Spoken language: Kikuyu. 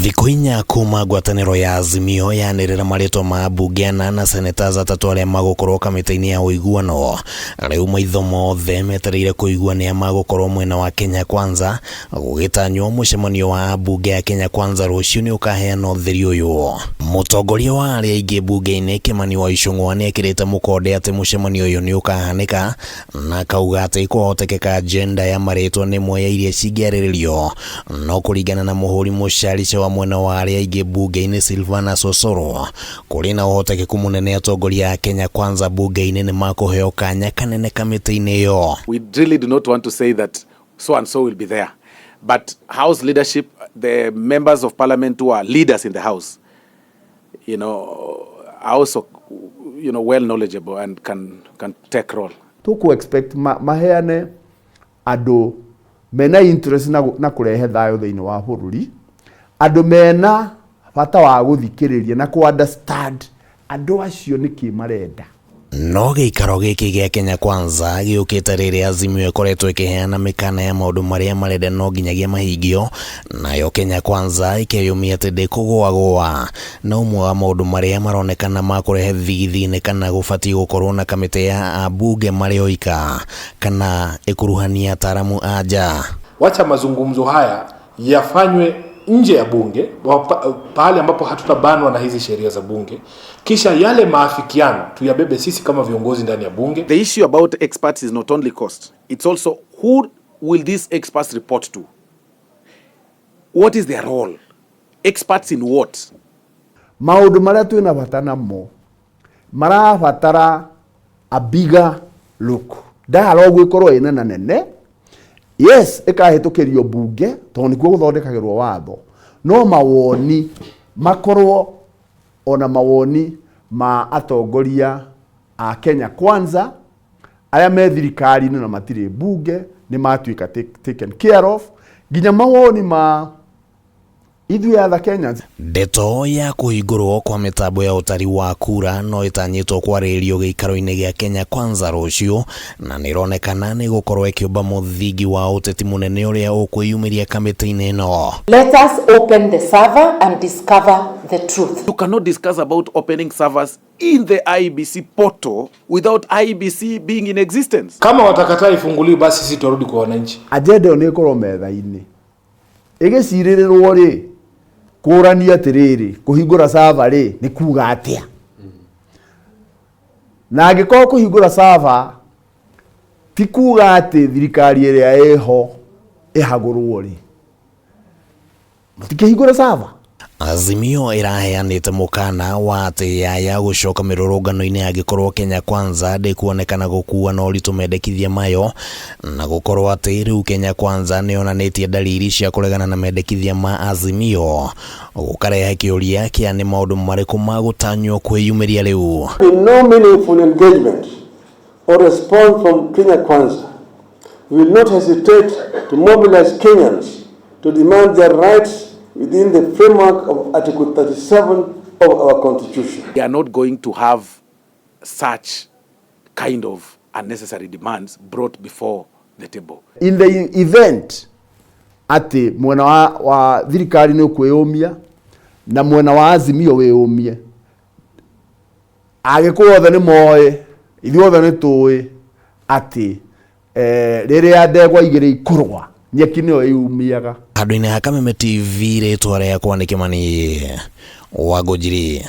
Thikũ 4 kuma ngwatanĩro ya Azimio yanĩrĩra marĩtwa ma ambunge ana na senators atatũ arĩa magũkorwo kamĩtĩ-inĩ ya ũiguano. Rĩu maitho mothe metereire kũigua nĩa magũkorwo mwena wa Kenya Kwanza, gũgĩtanywo mũcemanio wa ambunge a Kenya Kwanza rũciũ nĩ ũkaheana ũtheri ũyũ. Mũtongoria wa arĩa aingĩ mbunge-inĩ Kimani wa Ichung'wa nĩ ekĩrĩte mũkonde atĩ mũcemanio ũyũ nĩ ũkahanĩka na akauga atĩ kwahotekeka agenda ya marĩtwa nĩ ĩmwe ya iria cingĩarĩrĩrio. No kũringana na mũhũri mũcarica wa mwena wa arĩa aingĩ mbunge-inĩ Silvanus Osoro, kũrĩ na ũhotekeku mũnene atongoria a Kenya Kwanza mbunge-inĩ nĩ makũheo kanya kanene kamĩtĩ-inĩ ĩyo. We really do not want to say that so and so will be there, but House leadership, the members of parliament who are leaders in the House, are also, well knowledgeable and can take role. Tuku expect maheane andũ mena interest na kũrehe thayũ thĩinĩ wa bũrũri, andũ mena bata wa gũthikĩrĩria na kũ understand andũ acio nĩkĩ marenda. No gĩikaro gĩkĩ gĩa Kenya Kwanza gĩũkĩte rĩrĩa Azimio ĩkoretwo ĩkĩheana mĩkana ya maũndũ marĩa marenda no nginyagia mahingio, nayo Kenya Kwanza ĩkeyũmia atĩ ndĩkũgũagũa. Na ũmwe wa maũndũ marĩa maronekana ma kũrehe thigithigi nĩ kana gũbatiĩ gũkorwo na kamĩtĩ ya ambunge marĩ oika kana ĩkuruhania ataaramu a nja. Wacha mazungumzo haya yafanywe nje ya bunge, pahali ambapo hatutabanwa na hizi sheria za bunge, kisha yale maafikiano tuyabebe sisi kama viongozi ndani ya bunge. The issue about experts is not only cost, it's also who will these experts report to? What is their role? Experts in what? Maũndũ marĩa twĩna bata namo marabatara a bigger look. Dialogue ĩkorwo ĩna na nene, yes, ĩkahĩtũkĩrio bunge tondũ nĩkuo gũthondekagĩrwo watho, no mawoni makorwo ona mawoni ma atongoria a Kenya Kwanza arĩa me thirikari-inĩ na matirĩ bunge nĩ matuĩka taken care of, nginya mawoni ma ithuĩ other Kenyans. Ndeto ya kũhingũrwo kwa mĩtambo ya ũtari wa kura no ĩtanyĩtwo kwarĩrĩrio gĩikaro-inĩ gĩa Kenya Kwanza rũciũ, na nĩronekana nĩ gũkorwo ĩkĩũmba mũthingi wa ũteti mũnene ũrĩa ũkwĩyumĩria kamĩtĩ-inĩ ĩno. Let us open the server and discover the truth. You cannot discuss about opening servers in the IEBC portal without IEBC being in existence. Kama watakataa ifunguliwe, basi sisi tutarudi kwa wananchi. Agenda ĩyo nĩ ĩkorwo metha-inĩ ĩgĩcirĩrĩrwo rĩ kũrania atĩrĩrĩ, kũhingũra server rĩ nĩ kuga atĩa, na angĩkorwo kũhingũra server ti kuga atĩ thirikari ĩrĩa ĩho ĩhagũrwo rĩ, mũtikĩhingũre server. Azimio ĩraheanĩte mũkana wa atĩ yaya gũcoka mĩrũrũngano-inĩ angĩkorwo Kenya Kwanza ndĩkuonekana gũkua na ũritũ mendekithia mayo, na gũkorwo atĩ rĩu Kenya Kwanza nĩyonanĩtie dalili cia kũregana na mendekithia ma Azimio, gũkarehe kĩũria kĩa nĩ maũndũ marĩkũ magũtanywo kwĩyumĩria rĩu. No meaningful engagement or response from Kenya Kwanza, we will not hesitate to mobilize Kenyans to demand their rights within the framework of Article 37 of our Constitution. We are not going to have such kind of unnecessary demands brought before the table. In the event atĩ mwena wa thirikari nĩ ũkwĩyũmia na mwena wa Azimio wĩyũmie, Agĩkũyũ othe nĩ moĩ, ithuĩ othe nĩ tũĩ atĩ rĩrĩa ndegwa igĩrĩ ikũrũa, nyeki nĩyo ĩyumiaga. Handũ-inĩ ha Kameme TV, rĩtwa rĩakwa nĩ Kimani wa Ngũnjiri.